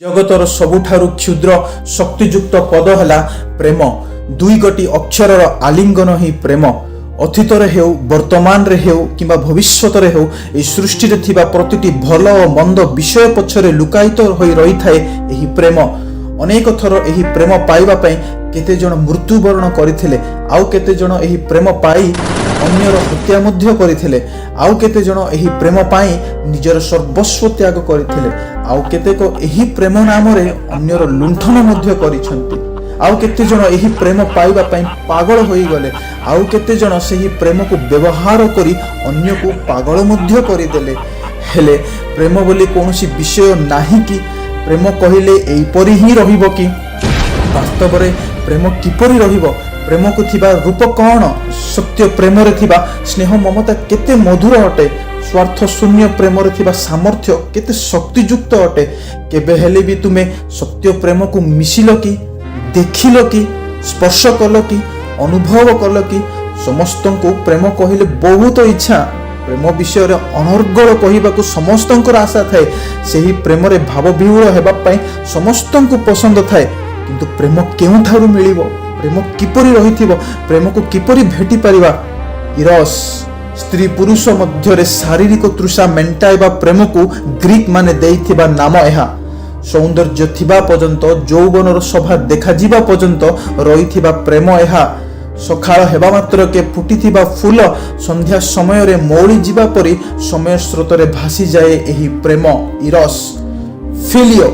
ଜଗତର ସବୁଠାରୁ କ୍ଷୁଦ୍ର ଶକ୍ତିଯୁକ୍ତ ପଦ ହେଲା ପ୍ରେମ। ଦୁଇ ଗୋଟି ଅକ୍ଷରର ଆଲିଙ୍ଗନ ହିଁ ପ୍ରେମ। ଅତୀତରେ ହେଉ, ବର୍ତ୍ତମାନରେ ହେଉ କିମ୍ବା ଭବିଷ୍ୟତରେ ହେଉ, ଏହି ସୃଷ୍ଟିରେ ଥିବା ପ୍ରତିଟି ଭଲ ଓ ମନ୍ଦ ବିଷୟ ପଛରେ ଲୁକାୟିତ ହୋଇ ରହିଥାଏ ଏହି ପ୍ରେମ। ଅନେକ ଥର ଏହି ପ୍ରେମ ପାଇବା ପାଇଁ କେତେ ଜଣ ମୃତ୍ୟୁବରଣ କରିଥିଲେ, ଆଉ କେତେ ଜଣ ଏହି ପ୍ରେମ ପାଇ ଅନ୍ୟର ହତ୍ୟା ମଧ୍ୟ କରିଥିଲେ, ଆଉ କେତେ ଜଣ ଏହି ପ୍ରେମ ପାଇଁ ନିଜର ସର୍ବସ୍ୱ ତ୍ୟାଗ କରିଥିଲେ, ଆଉ କେତେକ ଏହି ପ୍ରେମ ନାମରେ ଅନ୍ୟର ଲୁଣ୍ଠନ ମଧ୍ୟ କରିଛନ୍ତି, ଆଉ କେତେ ଜଣ ଏହି ପ୍ରେମ ପାଇବା ପାଇଁ ପାଗଳ ହୋଇଗଲେ, ଆଉ କେତେ ଜଣ ସେହି ପ୍ରେମକୁ ବ୍ୟବହାର କରି ଅନ୍ୟକୁ ପାଗଳ ମଧ୍ୟ କରିଦେଲେ। ହେଲେ ପ୍ରେମ ବୋଲି କୌଣସି ବିଷୟ ନାହିଁ କି? ପ୍ରେମ କହିଲେ ଏହିପରି ହିଁ ରହିବ କି? ବାସ୍ତବରେ ପ୍ରେମ କିପରି ରହିବ? ପ୍ରେମକୁ ଥିବା ରୂପ କ'ଣ? ସତ୍ୟ ପ୍ରେମରେ ଥିବା ସ୍ନେହ ମମତା କେତେ ମଧୁର ଅଟେ! ସ୍ୱାର୍ଥ ଶୂନ୍ୟ ପ୍ରେମରେ ଥିବା ସାମର୍ଥ୍ୟ କେତେ ଶକ୍ତିଯୁକ୍ତ ଅଟେ! କେବେ ହେଲେ ବି ତୁମେ ସତ୍ୟ ପ୍ରେମକୁ ମିଶିଲ କି? ଦେଖିଲ କି? ସ୍ପର୍ଶ କଲ କି? ଅନୁଭବ କଲ କି? ସମସ୍ତଙ୍କୁ ପ୍ରେମ କହିଲେ ବହୁତ ଇଚ୍ଛା। ପ୍ରେମ ବିଷୟରେ ଅନର୍ଗଳ କହିବାକୁ ସମସ୍ତଙ୍କର ଆଶା ଥାଏ। ସେହି ପ୍ରେମରେ ଭାବବିହ୍ୱଳ ହେବା ପାଇଁ ସମସ୍ତଙ୍କୁ ପସନ୍ଦ ଥାଏ। କିନ୍ତୁ ପ୍ରେମ କେଉଁଠାରୁ ମିଳିବ? ପ୍ରେମ କିପରି ରହିଥିବ? ପ୍ରେମକୁ କିପରି ଭେଟି ପାରିବା? ଇରସ୍, ସ୍ତ୍ରୀ ପୁରୁଷ ମଧ୍ୟରେ ଶାରୀରିକ ତୃଷା ମେଣ୍ଟାଇବା ପ୍ରେମକୁ ଗ୍ରୀକ୍ ମାନେ ଦେଇଥିବା ନାମ ଏହା। ସୌନ୍ଦର୍ଯ୍ୟ ଥିବା ପର୍ଯ୍ୟନ୍ତ, ଯୌବନର ଶୋଭା ଦେଖାଯିବା ପର୍ଯ୍ୟନ୍ତ ରହିଥିବା ପ୍ରେମ ଏହା। ସକାଳ ହେବା ମାତ୍ରକେ ଫୁଟିଥିବା ଫୁଲ ସନ୍ଧ୍ୟା ସମୟରେ ମଉଳି ଯିବା ପରି ସମୟ ସ୍ରୋତରେ ଭାସିଯାଏ ଏହି ପ୍ରେମ, ଇରସ୍। ଫିଲିଓ,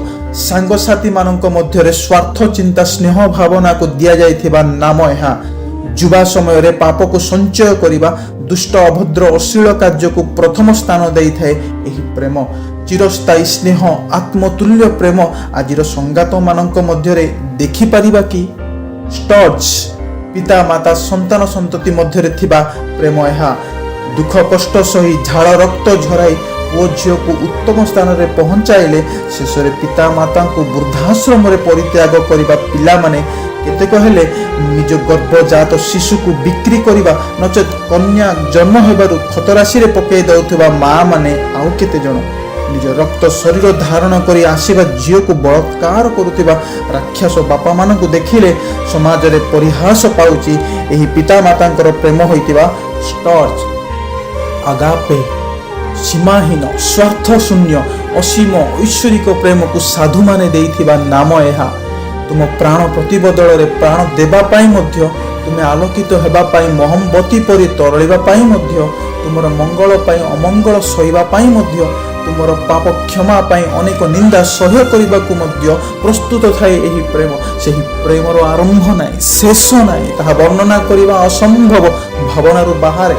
ସାଙ୍ଗସାଥୀମାନଙ୍କ ମଧ୍ୟରେ ସ୍ୱାର୍ଥ ଚିନ୍ତା ସ୍ନେହ ଭାବନାକୁ ଦିଆଯାଇଥିବା ନାମ ଏହା। ଯୁବା ସମୟରେ ପାପକୁ ସଞ୍ଚୟ କରିବା, ଦୁଷ୍ଟ, ଅଭଦ୍ର, ଅଶ୍ଳୀଳ କାର୍ଯ୍ୟକୁ ପ୍ରଥମ ସ୍ଥାନ ଦେଇଥାଏ ଏହି ପ୍ରେମ। ଚିରସ୍ଥାୟୀ ସ୍ନେହ, ଆତ୍ମତୁଲ୍ୟ ପ୍ରେମ ଆଜିର ସଙ୍ଗାତମାନଙ୍କ ମଧ୍ୟରେ ଦେଖିପାରିବା କି? ଷ୍ଟର୍ଜ, ପିତା ମାତା ସନ୍ତାନ ସନ୍ତତି ମଧ୍ୟରେ ଥିବା ପ୍ରେମ ଏହା। ଦୁଃଖ କଷ୍ଟ ସହି, ଝାଳ ରକ୍ତ ଝରାଇ ପୁଅ ଝିଅକୁ ଉତ୍ତମ ସ୍ଥାନରେ ପହଞ୍ଚାଇଲେ ଶେଷରେ ପିତା ମାତାଙ୍କୁ ବୃଦ୍ଧାଶ୍ରମରେ ପରିତ୍ୟାଗ କରିବା ପିଲାମାନେ କେତେକ ହେଲେ ନିଜ ଗର୍ଭଜାତ ଶିଶୁକୁ ବିକ୍ରି କରିବା, ନଚେତ୍ କନ୍ୟା ଜନ୍ମ ହେବାରୁ ଖତରାଶିରେ ପକାଇ ଦେଉଥିବା ମା ମାନେ ଆଉ କେତେ ଜଣ, ନିଜ ରକ୍ତ ଶରୀର ଧାରଣ କରି ଆସିବା ଝିଅକୁ ବଳାତ୍କାର କରୁଥିବା ରାକ୍ଷସ ବାପାମାନଙ୍କୁ ଦେଖିଲେ ସମାଜରେ ପରିହାସ ପାଉଛି ଏହି ପିତାମାତାଙ୍କର ପ୍ରେମ ହୋଇଥିବା ଷ୍ଟର୍ଜ। ଆଗାପେ, ସୀମାହୀନ, ସ୍ୱାର୍ଥ ଶୂନ୍ୟ, ଅସୀମ ଐଶ୍ୱରିକ ପ୍ରେମକୁ ସାଧୁମାନେ ଦେଇଥିବା ନାମ ଏହା। ତୁମ ପ୍ରାଣ ପ୍ରତିବଦଳରେ ପ୍ରାଣ ଦେବା ପାଇଁ ମଧ୍ୟ, ତୁମେ ଆଲୋକିତ ହେବା ପାଇଁ ମହମବତୀ ପରି ତରଳିବା ପାଇଁ ମଧ୍ୟ, ତୁମର ମଙ୍ଗଳ ପାଇଁ ଅମଙ୍ଗଳ ସହିବା ପାଇଁ ମଧ୍ୟ, ତୁମର ପାପ କ୍ଷମା ପାଇଁ ଅନେକ ନିନ୍ଦା ସହ୍ୟ କରିବାକୁ ମଧ୍ୟ ପ୍ରସ୍ତୁତ ଥାଏ ଏହି ପ୍ରେମ। ସେହି ପ୍ରେମର ଆରମ୍ଭ ନାହିଁ, ଶେଷ ନାହିଁ। ତାହା ବର୍ଣ୍ଣନା କରିବା ଅସମ୍ଭବ, ଭାବନାରୁ ବାହାରେ।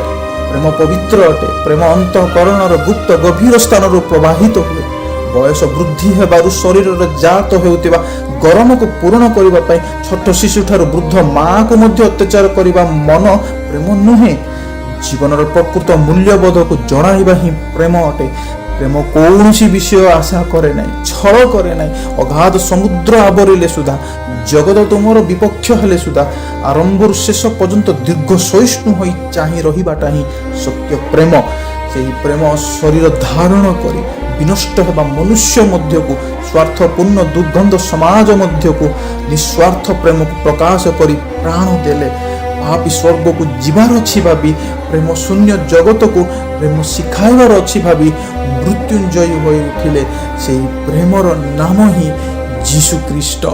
ପ୍ରେମ ପବିତ୍ର ଅଟେ। ପ୍ରେମ ଅନ୍ତଃକରଣର ଗୁପ୍ତ ଗଭୀର ସ୍ଥାନରୁ ପ୍ରବାହିତ ହୁଏ। ବୟସ ବୃଦ୍ଧି ହେବାରୁ ଶରୀରରେ ଜାତ ହେଉଥିବା ଗରମକୁ ପୂରଣ କରିବା ପାଇଁ ଛୋଟ ଶିଶୁଠାରୁ ବୃଦ୍ଧ ମାଆକୁ ମଧ୍ୟ ଅତ୍ୟାଚାର କରିବା ମନ ପ୍ରେମ ନୁହେଁ। ଜୀବନର ପ୍ରକୃତ ମୂଲ୍ୟବୋଧକୁ ଜଣାଇବା ହିଁ ପ୍ରେମ ଅଟେ। ପ୍ରେମ କୌଣସି ବିଷୟ ଆଶା କରେ ନାହିଁ, ଛଳ କରେ ନାହିଁ। ଅଗାଧ ସମୁଦ୍ର ଆବରିଲେ ସୁଦ୍ଧା, ଜଗତ ତୁମର ବିପକ୍ଷ ହେଲେ ସୁଦ୍ଧା, ଆରମ୍ଭରୁ ଶେଷ ପର୍ଯ୍ୟନ୍ତ ଦୀର୍ଘ ସହିଷ୍ଣୁ ହୋଇ ଚାହିଁ ରହିବାଟା ହିଁ ସତ୍ୟ ପ୍ରେମ। ସେହି ପ୍ରେମ ଶରୀର ଧାରଣ କରି ବିନଷ୍ଟ ହେବା ମନୁଷ୍ୟ ମଧ୍ୟକୁ, ସ୍ୱାର୍ଥପୂର୍ଣ୍ଣ ଦୁର୍ଗନ୍ଧ ସମାଜ ମଧ୍ୟକୁ ନିସ୍ୱାର୍ଥ ପ୍ରେମକୁ ପ୍ରକାଶ କରି ପ୍ରାଣ ଦେଲେ। ପାପୀ ସ୍ୱର୍ଗକୁ ଯିବାର ଅଛି ଭାବି, ପ୍ରେମ ଶୂନ୍ୟ ଜଗତକୁ ପ୍ରେମ ଶିଖାଇବାର ଅଛି ଭାବି ମୃତ୍ୟୁଞ୍ଜୟୀ ହୋଇ ଉଠିଲେ। ସେହି ପ୍ରେମର ନାମ ହିଁ ଯୀଶୁ ଖ୍ରୀଷ୍ଟ।